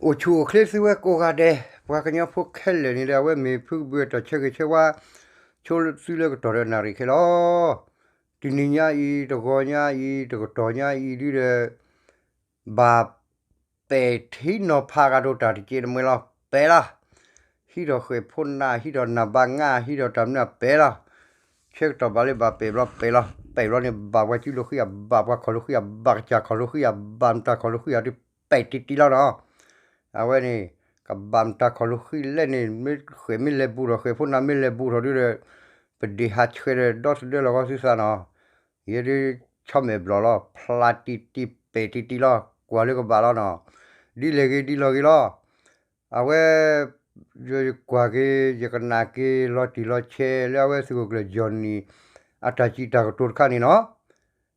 အိၣ်ဆူၣ်အိၣ်ချ့သုဝဲကိးဂၤဒဲး, ပှၤကညီဖိခဲလၢာ်န့ၣ်ဒီး အဝဲမ့ၢ်ဖုကဘုးအတီၢ်ဆၢဂ့ၤဆၢဝါ ဆိသုလၢကတီၢ်ဒီးနၣ်ရံၣ်ခဲလီၤ. တနံၤညါအံၤ တဂီၤညါအံၤ တကတီၢ်ညါအံၤဒုဒီး ဘၣ်ပဲာ်ထံနီၤဖးကဒီးတၢ်တက့ၢ်တမှဲလီၤ ပဲာ်လီၤ. ဟံးထီၣ်ဃဲၣ်ဖိနၢ် ဟံးထီၣ်နၢ်ဘါငါ ဟံးထီၣ်တၢ်မနုၤပဲာ်လီၤ. ဆၢကတီၢ်ဘၣ်လၢဘၣ်ပဲာ်ဘျီပဲာ်လီၤ. ပဲာ်ဘျီန့ၣ် ဘၣ်ပှၤကၠူလိာ်ဃံအဘၣ် ပှၤခီၣ်လိာ်ဃံအဘၣ် ကစၢ်ခီၣ်လိာ်ဃံအဘၣ် မတၤခီၣ်လိာ်ဃံအဒုးပဲာ်တံၢ်တံၢ်လီၤနီၤ. အဝဲန့ၣ် ကဘၣ်မတၤခီၣ်လိာ်ဃံလဲၣ်န့ၣ် မ့ၢ်ဃဲၣ်မ့ၢ်လဲၤဘူးထီၣ် ဃဲၣ်ဖိနၢ်မ့ၢ်လဲၤဘူးထီၣ်ဒုဒီး ပဒ့ၣ်ဟးဆှဲးဒီးဒီသဒၢလီၤဂီၤသုသးနီၤ. ယဲဒုးဆီမဲာ်ဘျီၣ်လီၤ ဖျါတံၢ်တံၢ်ပဲာ်တံၢ်တံၢ်လီၤ ကွၢ်လၢကဘၣ်လီၤနီၤ. ဒ်လဲၣ်ဂ့ၤဒ်လီၤဂ့ၤလီၤ. အဝဲ ယကွၢ်က့ၤ ယကနၣ်က့ၤ လီၤတံၢ်လီၤဆဲးလၢအဝဲသုးခိၣ်ကျၢၢ် Johnny အတၢ်စံးတၢ်ကတိၤတခါန့ၣ်နီၤ.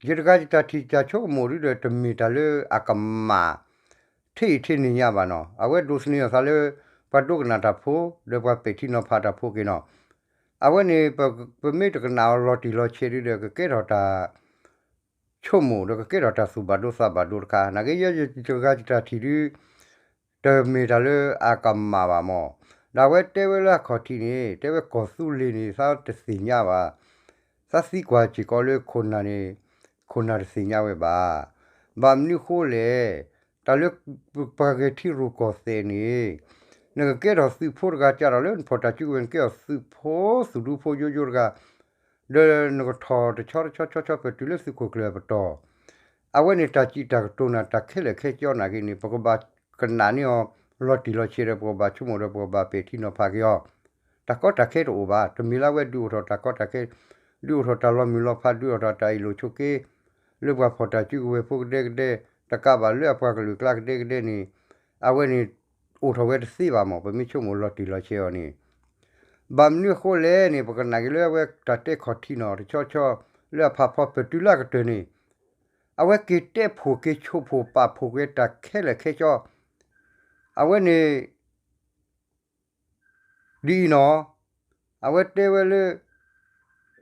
ယတဂၤယတၢ်ထံၣ်တၢ်ဆိကမိၣ်ဒုဒီး တမ့ၢ်တၢ်လၢအကမၣ် ထဲအံၤထဲန့ၣ်ညါဘၣ်နီၤ. အဝဲဒိးသန့ၤအသးလၢ ပှၤဒိကနၣ်တၢ်ဖိ ဒီးပှၤပဲာ်ထံနီၤဖးတၢ်ဖိက့ၤနီၤ. အဝဲန့ၣ် ပမ့ၢ်တကနၣ်အီၤလီၤတံၢ်လီၤဆဲးဒုဒီး ကကဲထီၣ်တၢ် ဆိကမိၣ်ဒီးကကဲထီၣ်တၢ်သူၣ်ဘၣ်ဒိသးဘၣ်ဒိတခါ နာ်က့ ယဲယတဂၤယတၢ်ထံၣ်ဒု တမ့ၢ်တၢ်လၢအကမၣ်ဘၣ်မၢ်. ဒီးအဝဲတဲဝဲလၢအခီၣ်ထံးန့ၣ် တဲဝဲကီၢ်သူလ့ၤန့ၣ် သးတသ့ၣ်ညါဘၣ်. သးသံကွၢ်စ့ၢ်ကီးလၢခိၣ်နၢ်န့ၣ် ခိၣ်နၢ်တသ့ၣ်ညါဝဲဘၣ်. ဘၣ်မနုၤဃိလဲၣ်, တၢ်လၢပှၤဂဲၤထံရူၢ်ကီၢ်သဲးန့ၣ် နကကဲထီၣ်သုးဖိတဂၤကဒီးလၢနဖီၣ်တၢ်စုကဝဲၤ နကဲထီၣ်သုးဖိ သုးဒူဖိယိယိတဂၤ ဒီးနကထီၣ်တဆီတဆီဆီဆီပတုၤလၢသုးခိၣ်ကျၢၢ်အပတီၢ်, အဝဲန့ၣ်တၢ်စံးတၢ်ကတိၤနၤ တၢ်ခဲလၢာ်ခဲဆ့နာ်က့န့ၣ် ပကဘၣ်ကနၣ်န့ၢ်အီၤ လီၤတံၢ်လီၤဆဲးဒီး ပကဘၣ်ဆိကမိၣ်ဒီး ပကဘၣ်ပဲာ်ထံနီၤဖးက့ၤအီၤ. တၢ်ကီတၢ်ခဲတအိၣ်ဘၣ်. တမ့ၢ်လၢအဝဲဒုးအိၣ်ထီၣ်တၢ်ကီတၢ်ခဲ, ဒုးအိၣ်ထီၣ်တၢ်လီၤမုၢ်လီၤဖး, ဒုးအိၣ်ထီၣ်တၢ်အ့ၣ်လိာ်ဆိးက့ လၢပှၤဖီၣ်တၢ်စုကဝဲၤဖိကဒဲကဒဲ, တကးဘၣ်လၢအပှၤကလုာ်ကျါကဒဲကဒဲန့ၣ် အဝဲန့ၣ် အိၣ်ထီၣ်ဝဲတသ့ဘၣ်မၢ်. ပမ့ၢ်ဆိကမိၣ်လီၤတံၢ်လီၤဆဲးအီၤန့ၣ် ဘၣ်မနုၤအဃိလဲၣ်န့ၣ် ပကနၣ်က့ၤလၢအဝဲတၢ်တဲခီၣ်ထံးနီၤ တဆီဆီ လၢအဖးဖီပတုၤလၢအကတၢၢ်န့ၣ် အဝဲက့ၤတဲဖှိၣ်က့ၤဆိၣ်ဖှိၣ်ပာ်ဖှိၣ်က့ၤတၢ်ခဲလၢာ်ခဲဆ့ အဝဲန့ၣ် ဒ်အံၤနီၤ, အဝဲတဲဝဲလၢ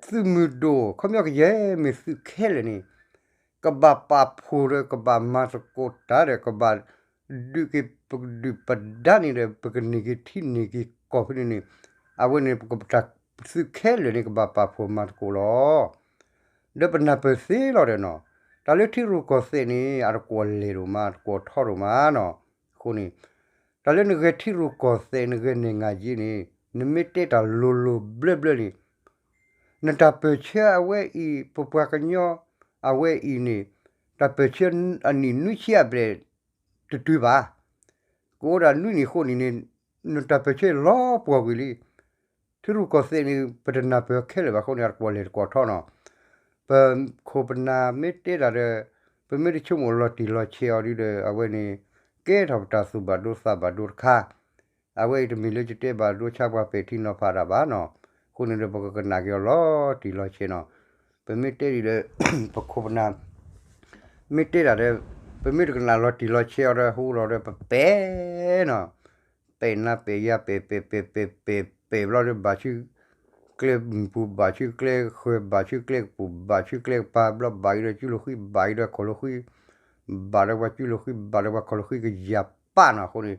သုးမုၢ်ဒိၣ် ခီပညီကယဲၢ်မ့ၢ်သုးခဲလၢာ်န့ၣ် ကဘၣ်ပာ်ဖှိၣ်ဒီး ကဘၣ်မၤသကိးတၢ်ဒီး ကဘၣ်ဒုးက့ၤပဒုၣ်ပဒါန့ၣ်ဒီး ပကန့ၢ်က့ၤထံန့ၢ်က့ၤကီၢ်ဖဲန့ၣ်န့ၣ် အဝဲန့ၣ် ပကပတၢ်သုးခဲလၢာ်န့ၣ် ကဘၣ်ပာ်ဖှိၣ်မၤသကိးလီၤ. ဒီးပနၢ်ပၢၢ်သ့လီၤဒီးနီၤ, တၢ်လၢထံရူၢ်ကီၢ်သဲးန့ၣ် အတကွီၢ်လဲၢ်ဒိၣ်မး တကွီၢ်ထီဒိၣ်မးနီၤ. အဃိန့ၣ် တၢ်လၢနဂဲၤထံရူၢ်ကီၢ်သဲး နဂဲၤနဲၣ်ငါယ့န့ၣ် နမ့ၢ်တဲတၢ်လိၤလိၤဘျၢဘျၢန့ၣ် နတၢ်ပၢၢ်ဆၢအဝဲအံၤ ပပှၤကညီအဝဲအံၤန့ၣ် တၢ်ပၢၢ်ဆၢအနံၣ်နွံဆံအဘျဲၣ်တတုၤဘၣ်. ကအိၣ်ဒၣ်နွံနံၣ်ဃိးနံၣ်န့ၣ် နတၢ်ပၢၢ်ဆၢလီၤပှီၢ်ကွံာ်လံ. ထံရူၢ်ကီၢ်သဲးန့ၣ် ပတနၢ်ပၢၢ်ခဲလၢာ်ဘၣ်အဃိန့ၣ် အတကွီၢ်လဲၢ်တကွီၢ်ထီနီၤ. ပခိၣ်ပနၢ်မ့ၢ်တဲတၢ်ဒီး ပမ့ၢ်တဆိကမိၣ်လီၤတံၢ်လီၤဆဲးအီၤဒုဒီး အဝဲန့ၣ် ကဲထီၣ်ပတၢ်သူၣ်ဘၣ်ဒိသးဘၣ်ဒိတခါ အဝဲအံၤတမ့ၢ်လၢယတဲဘၣ်ဒိဆါပှၤပဲာ်ထံနီၤဖးတၢ်ဘၣ်နီၤ. အဃိန့ၣ်ဒီး ပကကနၣ်က့ၤအီၤလီၤတံၢ်လီၤဆဲးနီၤ. ပမ့ၢ်တဲဒ်ဒီး ပခိၣ်ပနၢ် မ့ၢ်တဲတၢ်ဒီး ပမ့ၢ်တကနၣ်လီၤတံၢ်လီၤဆဲးအီၤဒီး ဟူထီၣ်ဒီးပပဲာ်နီၤ. ပဲာ်နါပဲာ်ယၤ ပဲာ်ပဲာ်ပဲာ်ပဲာ်ပဲာ်ပဲာ်ဘျီဒီး ဘၣ်ဆူကျဲမုၢ်ပူၤ ဘၣ်ဆူကျဲဃၢၤ ဘၣ်ဆူကျဲကပူၤ ဘၣ်ဆူကျဲကပၤ ဘျီဘၣ်က့ၤဒီးကၠူလိာ်ဃံ ဘၣ်က့ၤဒီးခီၣ်လိာ်ဃံ ဘၣ်ဒီးပှၤကၠူလိာ်ဃံ ဘၣ်ဒီးပှၤခီၣ်လိာ်ဃံကယၤပၢ်နီၤ. အဃိန့ၣ်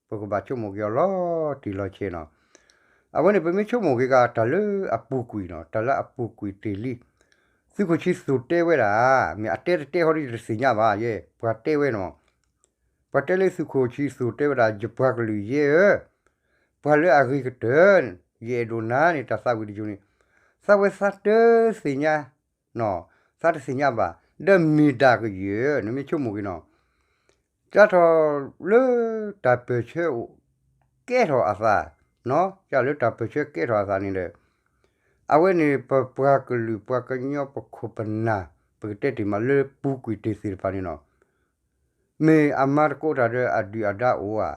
ပကဘၣ်ဆိကမိၣ်က့ၤအီၤလီၤတံၢ်လီၤဆဲးနီၤ. အဝဲန့ၣ် ပမ့ၢ်ဆိကမိၣ်က့ၤကတၢ်လၢအပူၤကွံာ်နီၤ တၢ်လၢအပူၤကွံာ်တ့ၢ်လံ. သုးခိၣ်ဆံသူၣ်တဲဝဲဒၣ် မ့ၢ်အတဲတတဲဟီဒီးယတသ့ၣ်ညါဘၣ် ယဲ ပှၤတဲဝဲနီၤ. ပှၤတဲလၢသုးခိၣ်ဆံသူၣ်တဲဝဲဒၣ် ယပှၤကလုာ်ယဲဧၢ, ပှၤလၢအဂ့ၤကတၢၢ် ယအဲၣ်ဒိးနၤန့ၣ် တၢ်သးဝံၣ်တယိာ်န့ၣ် သးဝဲသးတသ့ၣ်ညါ သးတသ့ၣ်ညါဘၣ် ဒီးမ့ၢ်ဒၣ်ကယဲၢ် နမ့ၢ်ဆိကမိၣ်က့ၤနီၤ. ကၢ်ထီၣ်လၢတၢ်ပၢၢ်ဆၢအိၣ် ကဲထီၣ်အသး, ကၢ်လၢတၢ်ပၢၢ်ဆၢကဲထီၣ်အသးန့ၣ်ဒီး အဝဲန့ၣ် ပပှၤကလုာ်ပှၤကညီပခိၣ်ပနၢ် ပကတဲတ့ၢ်မးလၢပူၤကွံာ်တ့ၢ်သ့ၣ်တဖၣ်န့ၣ်နီၤ မ့ၢ်အမၤသကိးတၢ်ဒီးအဒုၣ်အဒါအိၣ်ဧါ,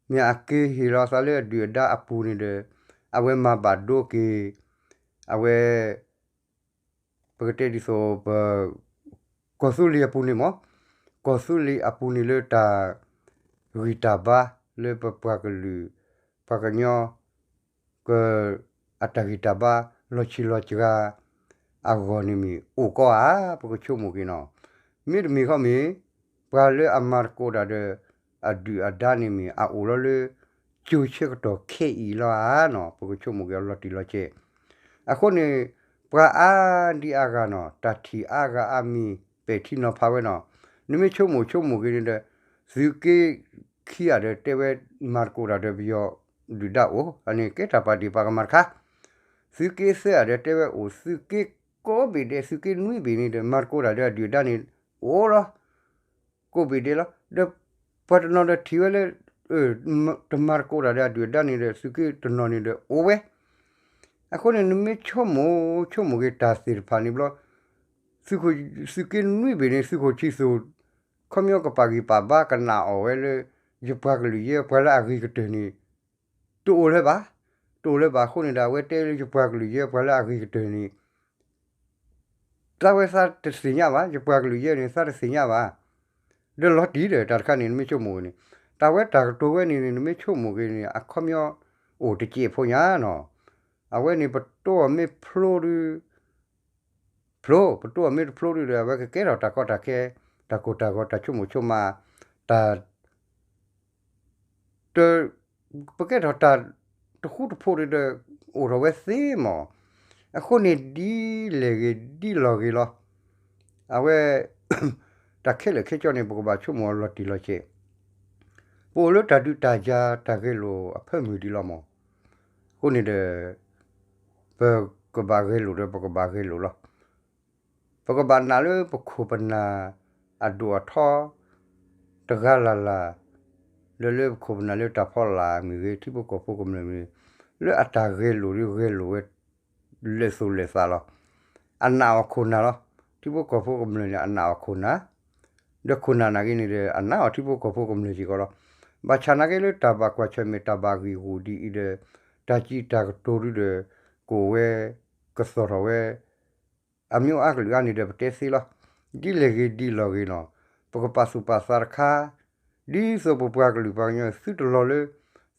မ့ၢ်အက့ၤဟ့ၣ်လီၤအသးလၢအဒုၣ်အဒါအပူၤန့ၣ်ဒီး အဝဲမၤဘၣ်ဒိက့ၤ အဝဲ ပကတဲဒ်သိးပ ကီၢ်သူလ့ၤအပူၤန့ၣ်မး, ကီၢ်သူလ့ၤအပူၤန့ၣ်လၢတၢ်ဂံၢ်တၢ်ဘါ လၢပပှၤကလုာ် ပှၤကညီ က အတၢ်ဂံၢ်တၢ်ဘါ လီၤဆံးလီၤစှၤ အဂီၢ်န့ၣ်မ့ၢ်အိၣ်ကီးဧါ, ပကဆိကမိၣ်က့ၤနီၤ. မ့တမ့ၢ်ခီမ့ၢ် ပှၤလၢအမၤသကိးတၢ်ဒီး အဒုၣ်အဒါန့ၣ်မ့ၢ်အအိၣ်လီၤလၢ ကၠိဆၢကတီၢ်ခဲအံၤလီၤဧါနီၤ, ပကဆိကမိၣ်က့ၤအီၤလီၤတံၢ်လီၤဆဲး. အဃိန့ၣ် ပှၤအါဒံအါဂၤနီၤ တၢ်ထံၣ်အါဂၤအါမံၤ ပဲာ်ထံနီၤဖးဝဲနီၤ, နမ့ၢ်ဆိကမိၣ်ဆိကမိၣ်က့ၤန့ၣ်ဒီး သုးက့ခံဂၤဒီးတဲဝဲ မၤသကိးတၢ်ဒီးပယီၤဒုၣ်ဒါအိၣ် အန့ၣ်ကဲတၢ်ပာ်ဒ့ၣ်ပာ်ကမၣ်တခါ, သုးက့သၢဂၤဒီးတဲဝဲအိၣ် သုးက့ကိးဘ့ၣ်ဒဲး သုးက့နွံဘ့ၣ်န့ၣ်ဒီး မၤသကိးတၢ်ဒီးအဒုၣ်အဒါန့ၣ် အိၣ်လီၤ ကိးဘ့ၣ်ဒဲးလီၤ. ဒီးပှၤတနီၤဒီးထံၣ်ဝဲလၢ တမၤသကိးတၢ်ဒီးအဒုၣ်အဒါန့ၣ်ဒီး သုးက့တနီၤန့ၣ်ဒီးအိၣ်ဝဲ. အဃိန့ၣ် နမ့ၢ်ဆိကမိၣ်ဆိကမိၣ်က့ၤတၢ်သ့ၣ်တဖၣ်န့ၣ်ဘျီ သုးက့နွံဘ့ၣ်န့ၣ် သုးခိၣ်ဆံသူၣ် ခီပညီကပာ်ဂံၢ်ပာ်ဘါကနၣ်အီၣ်ဝဲလၢ ယပှၤကလုာ်ယဲ ပှၤလၢအဂ့ၤကတၢၢ်န့ၣ် တအိၣ်လၢၤဘၣ်, တအိၣ်လၢၤဘၣ်အဃိန့ၣ်ဒီး အဝဲတဲလၢယပှၤကလုာ်ယဲ ပှၤလၢအဂ့ၤကတၢၢ်န့ၣ် သးဝဲသးတသ့ၣ်ညါဘၣ်, ယပှၤကလုာ်ယဲန့ၣ် သးတသ့ၣ်ညါဘၣ်. ဒီးလီၤတံၢ်ဒီးတၢ်တခါန့ၣ် နမ့ၢ်ဆိကမိၣ်န့ၣ် တၢ်ဝဲတၢ်ကတိၤဝဲန့ၣ်န့ၣ် နမ့ၢ်ဆိကမိၣ်က့ၤန့ၣ် အခီပညီ အိၣ်တစဲးဖိညါနီၤ. အဝဲန့ၣ်ပတိၢ်အီၤမ့ၢ်ဖျိဒီး ဖျိ, ပတိၢ်အီၤမ့ၢ်တဖျိဒီး အဝဲကကဲထီၣ်တၢ်ကီတၢ်ခဲ, တၢ်ကိၢ်တၢ်ဂီၤ, တၢ်ဆိကမိၣ်ဆိကမး, တၢ် တ ပကဲထီၣ်တၢ်တဃူတဖိးဒီး အိၣ်ထီၣ်ဝဲသ့မး. အဃိန့ၣ်ဒ်လဲၣ်ဂ့ၤဒ်လီၤဂ့ၤလီၤ. အဝဲ တၢ်ခဲလၢာ်ခဲဆ့န့ၣ် ပကဘၣ်ဆိကမိၣ်အီၤလီၤတံၢ်လီၤဆဲး. ပအိၣ်လၢတၢ်ဒုးတၢ်ယၤတၢ်ဂဲၤလိာ်အဖၢမုၢ်ဒံးလီၤမး. အဃိန့ၣ်ဒီး ပကဘၣ်ဂဲၤလိာ်ဒီးပကဘၣ်ဂဲၤလိာ်လီၤ. ပကဘၣ်နာ်လၢပခိၣ်ပနၢ်အဒိၣ်အထီ တဂၤလၢ်လၢ်, ဒီးလၢပခိၣ်ပနၢ်လၢတၢ်ဖီလာ်မ့ၢ်ဂ့ၤ ထံဖိကီၢ်ဖိကမျၢၢ်မ့ၢ်ဂ့ၤ, လၢအတၢ်ဂဲၤလိာ်ဒီးဂဲၤလိာ်ဝဲ လဲၤသူၣ်လဲၤသးလီၤ. အနာ်အီၤခိၣ်နၢ်လီၤ. ထံဖိကီၢ်ဖိကမျၢၢ်န့ၣ် အနာ်အီၤခိၣ်နၢ်, ဒီးခိၣ်နၢ်နာ်က့န့ၣ်ဒီး အနာ်အီၤထံဖိကီၢ်ဖိကမျၢၢ်စ့ၢ်ကီးလီၤ. ဘၣ်ဆၣ်နာ်က့လၢတၢ်ဘၣ်ကွၢ်ဆၢၣ်မဲာ်တၢ်ဘၣ်ဂံၢ်ဂူာ်ဒ်အံၤဒီး တၢ်စံးတၢ်ကတိၤဒုဒီး ကအိၣ်ဝဲ ကသီၣ်ထီၣ်ဝဲ အမ့ၢ်အါကလုာ်အါန့ၣ်ဒီးပတဲသ့လီၤ. ဒ်လဲၣ်ဂ့ၤဒ်လီၤဂ့ၤနီၤ, ပကပာ်သူၣ်ပာ်သးတခါ, ဒ်သိးပပှၤကလုာ်ပှၤကညီ သုတလီၤလၢ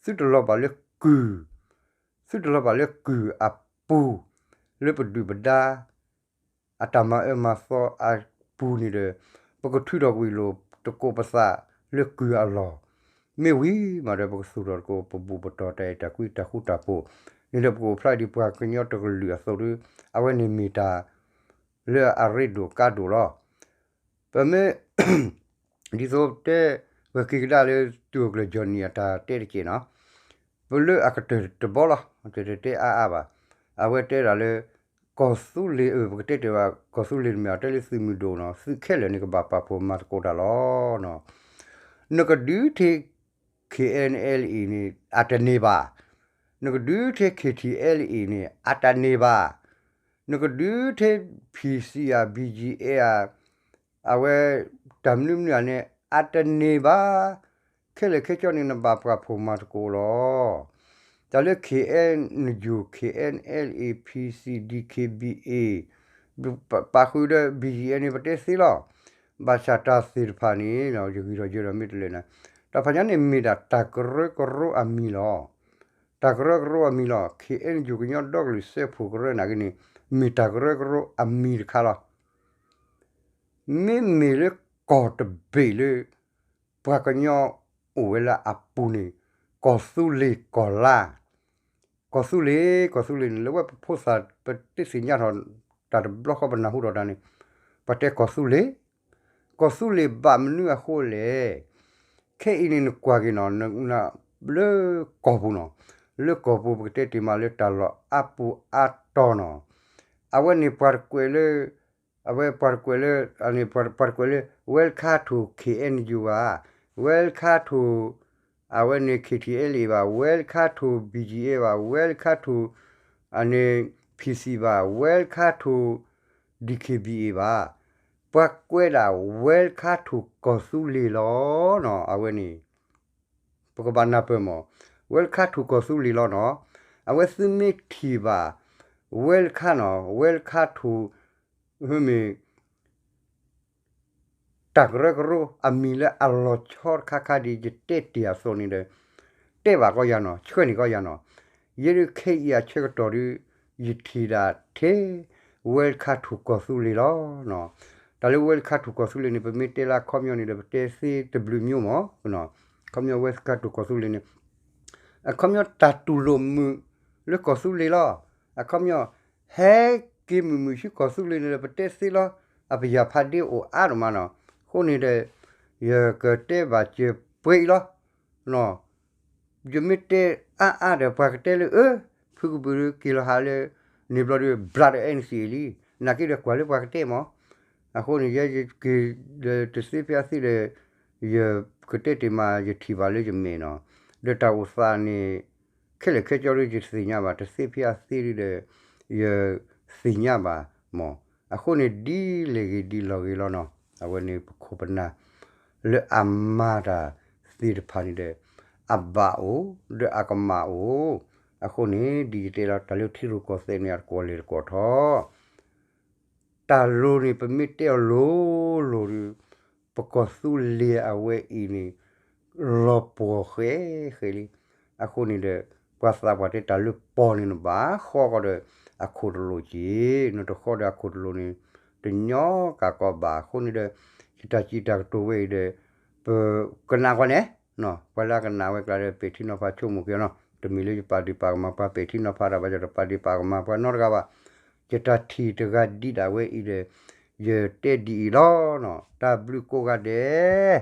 သုတလီၤဘၣ်လၢကုၢ်, သုတလီၤဘၣ်လၢကုၢ်အပူၤ, လၢပဒုၣ်ပဒါ အတၢ်မၤအၢမၤသီအပူၤန့ၣ်ဒီး ပကထုးထီၣ်ကွံာ်လိာ်သကိးပသးလၢကုၢ်အလီၢ်, မ့ၢ်ဝံၤမးဒီး ပကသူၣ်ထီၣ်သကိး ပဘူၣ်ပတီၢ်တၢ်အဲၣ်တၢ်ကွံတၢ်ဃူတၢ်ဖိးန့ၣ်ဒီး ပကအိၣ်ဖျါဒ်ပှၤကညီတကလုာ်အသိးဒီး အဝဲန့ၣ်မ့ၢ်တၢ် လၢအရ့ဒိၣ်ကါဒိၣ်လီၤ. ပမ့ၢ် ဒ်သိးတဲ ပက့ၤကဒါလၢ တူၢ်အကျၢၤ Johnny အတၢ်တဲတက့ၢ်နီၤ, ပလၢအကတၢၢ်တဘီလီၤ, တတဲအါအါဘၣ်. အဝဲတဲဒၣ်လၢ ကီၢ်သူလ့ၤ အၢ ပကတဲတ့ၢ်ဘၣ် ကီၢ်သူလ့ၤတမ့ၢ် အတဲလၢသုးမုၢ်ဒိၣ်နီၤ, သုးခဲလၢာ်န့ၣ် ကဘၣ်ပာ်ဖှိၣ်မၤသကိးတၢ်လီၤ. နကဒုးထံၣ် K N L A န့ၣ် အတန့ၢ်ဘၣ်, နကဒုးထံၣ် K T L A န့ၣ် အတန့ၢ်ဘၣ်, နကဒုးထံၣ် P C ဧါ B G A ဧါ အဝဲ တၢ်မနုၤမနုၤဧါန့ၣ် အတန့ၢ်ဘၣ်. ခဲလၢာ်ခဲဆ့န့ၣ် နဘၣ်ပာ်ဖှိၣ်မၤသကိးလီၤ. တၢ်လၢ K N U, K N L A, P C, D K B A ပာ်ဃုာ်ဒီး B G F န့ၣ် ပတဲသ့လီၤ. ဘၣ်ဆၣ်တၢ်သ့ၣ်တဖၣ်န့ၣ် ယဂံၢ်ထီၣ်ယဲဒီးမ့ၢ်တလဲၣ်န့ၣ် တၢ်ဖးညါန့ၣ်မ့ၢ်ဒၣ်တၢ်ကရၢကရိအမံၤလီၤ. တၢ်ကရၢကရိအမံၤလီၤ. K N U ကညီဒီကလုာ်စၢဖှိၣ်ကရၢနာ်က့န့ၣ် မ့ၢ်တၢ်ကရၢကရိအမံၤတခါလီၤ. မ့မ့ၢ်လၢကီၢ်တဘ့ၣ်လၢ ပှၤကညီအိၣ်ဝဲလၢအပူၤန့ၣ် ကီၢ်သူလ့ၤကီၢ်လါ, ကီၢ်သူလ့ၤ ကီၢ်သူလ့ၤန့ၣ် လၢဝဲပဖိသၣ် ပတသ့ၣ်ညါထီၣ်တၢ်တဘျီဃီ ပနၢ်ဟူထီၣ်တၢ်န့ၣ် ပတဲကီၢ်သူလ့ၤ, ကီၢ်သူလ့ၤဘၣ်မနုၤအဃိလဲၣ်. ခဲအံၤန့ၣ်နကွၢ်က့ၤနီၤ လၢကီၢ်ပူၤနီၤ, လၢကီၢ်ပူၤ ပကတဲတ့ၢ်မးလၢတၢ်လီၢ်အါပူၤအါတီၤနီၤ, အဝဲန့ၣ်ပှၤတကွဲးလၢ အဝဲပှၤတကွဲးလၢ ပှၤတကွဲးလၢ Welcome to K N U ဘၣ်, Welcome to အဝဲန့ၣ် K T L A ဘၣ်, Welcome to B G F ဘၣ်, Welcome to အန့ၣ် P C ဘၣ်, Welcome to D K B A ဘၣ်, ပှၤကွဲးဒၣ် Welcome to ကီၢ်သူလ့ၤလီၤနီၤ. အဝဲန့ၣ် ပကဘၣ်နၢ်ပၢၢ်မး, Welcome to ကီၢ်သူလ့ၤလီၤနီၤ. အဝဲသုမ့ၢ်ထံၣ်ဘၣ် Welcome နီၤ, Welcome to မ့ၢ် တၢ်ကရၢကရိအမံၤလၢအလီၤဆီတခါခါဒ်ယတဲတ့ၢ်အသိးန့ၣ်ဒီး တဲဘၣ်ကီယၤနီၤ, ဆှၢန့ၢ်ကီယၤနီၤ. ယဲဒုးခဲအံၤအဆၢကတီၢ်ဒုး ယထံၣ်ဒၣ်ထဲ Welcome to ကီၢ်သူလ့ၤလီၤနီၤ. တၢ်လၢ Welcome to ကီၢ်သူလ့ၤန့ၣ် ပမ့ၢ်တဲလၢအခီပညီန့ၣ်ဒီး ပတဲသ့တဘျုးမျိုးမးနီၤ. ခီပညီဝဲစခါတိၤကီၢ်သူလ့ၤန့ၣ် အခီပညီတၢ်တူၢ်လိာ်မုာ်လၢကီၢ်သူလ့ၤလီၤ. အခီပညီ ဟဲက့ၤမုာ်မုာ်ဆူကီၢ်သူလ့ၤန့ၣ်ဒီး ပတဲသ့လီၤ. အပယၢ်ဖးဒ့အိၣ်အါဒိၣ်မးနီၤ. အဃိန့ၣ်ဒီး ယကတဲဘၣ်စၢၤပှဲၤအံၤလီၤ. ယမ့ၢ်တဲအါအါဒီး ပှၤကတဲလၢ အၢ ဖုကဘုးက့ၤလီၤဟးလၢ န့ၣ်ဘျီဒီး ဘျးဒီး အဲၣ်နစံၣ် လံ. နာ်က့ဒီးကွၢ်လၢပှၤကတဲမး. အဃိန့ၣ် ယဲယက့ၤဒီးတသ့ဖဲအသ့ဒီး ယကတဲတ့ၢ်မး ယထံၣ်ဘၣ်လၢယမဲာ်နီၤ. ဒီးတၢ်အိၣ်သးန့ၣ် ခဲလၢာ်ခဲဆ့ဒီး ယတသ့ၣ်ညါဘၣ်, တသ့ဖဲအသ့ဒီး ယသ့ၣ်ညါဘၣ်မး. အဃိန့ၣ် ဒ်လဲၣ်ဂ့ၤဒ်လဲၣ်ဂ့ၤလီၤနီၤ, အဝဲန့ၣ်ပခိၣ်ပနၢ် လၢအမၤတၢ်သ့ၣ်တဖၣ်န့ၣ်ဒီး အဘၣ်အိၣ် ဒီးအကမၣ်အိၣ်. အဃိန့ၣ် ဒ်ယတဲလီၤ တၢ်လၢထံရူၢ်ကီၢ်သဲးန့ၣ် အတကွီၢ်လဲၤတကွီၢ်ထီၣ် တၢ်လိၤန့ၣ် ပမ့ၢ်တဲအီၤလိၤလိၤဒီး ပကီၢ်သူလ့ၤအဝဲအံၤန့ၣ် လီၤပှီၢ်ဃဲဃဲလံ. အဃိန့ၣ်ဒီး ပှၤသးပှၢ်တဲတၢ်လၢပီၢ်န့ၣ် နဘၣ်ဃီကီးဒီးအခိၣ်တလိာ်က့ၤ, နတဃီဒီးအခိၣ်တလိာ်န့ၣ် တညီကၢ်ကီဘၣ်. အဃိန့ၣ်ဒီး ယတၢ်စံးတၢ်ကတိၤဝဲအံၤဒီး ပကနၣ်ကွၢ်န့ၣ် ပှၤလၢအကနၣ်ဝဲကျါဒီး ပဲာ်ထံနီၤဖးဆိကမိၣ်က့ၤနီၤ. တမ့ၢ်လၢယပာ်ဒ့ၣ်ပာ်ကမၣ်ပှၤ ပဲာ်ထံနီၤဖးတၢ်ဘၣ် ယတပာ်ဒ့ၣ်ပာ်ကမၣ်ပှၤနီတဂၤဘၣ်. ယတၢ်ထံၣ်တဂၤဒ်ဒၣ်ဝဲအံၤဒီး ယတဲဒ်အံၤလီၤ. တၢ်ဘျုးကိးဂၤဒဲး